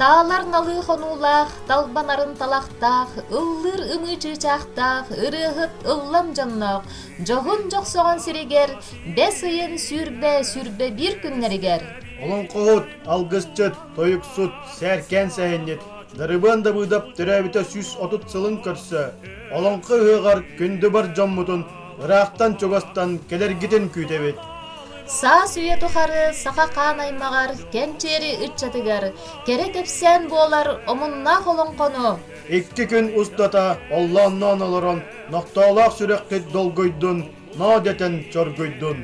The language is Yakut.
Таалар налыы хонуулаах, талбанарын талахтаах, ыллыыр ымыы чыычаахтаах, ырыаһыт ыллам дьонноох, дьоһун дьохсоҕон сиригэр, бэс ыйын 20 21 күннэригэр Олоҥхоһут, алгысчыт, тойуксут, сээркээн сэһэнньит Дарыбыан Дабыыдап төрөөбүтэ 130 сылын көрсө, Олоҥхо ыһыаҕар күндү бар дьоммутун ыраахтан-чугастан кэлэргитин күүтэбит. Саас үйэ тухары саха хаан аймаҕар, кэнчээри ыччатыгар кэрэ кэпсээн буолар омуннаах олоҥхону Икки күн устата оллоонноон олорон, нохтоолоох сүрэххит долгуйдун, ноо дэтэн чоргуйдун.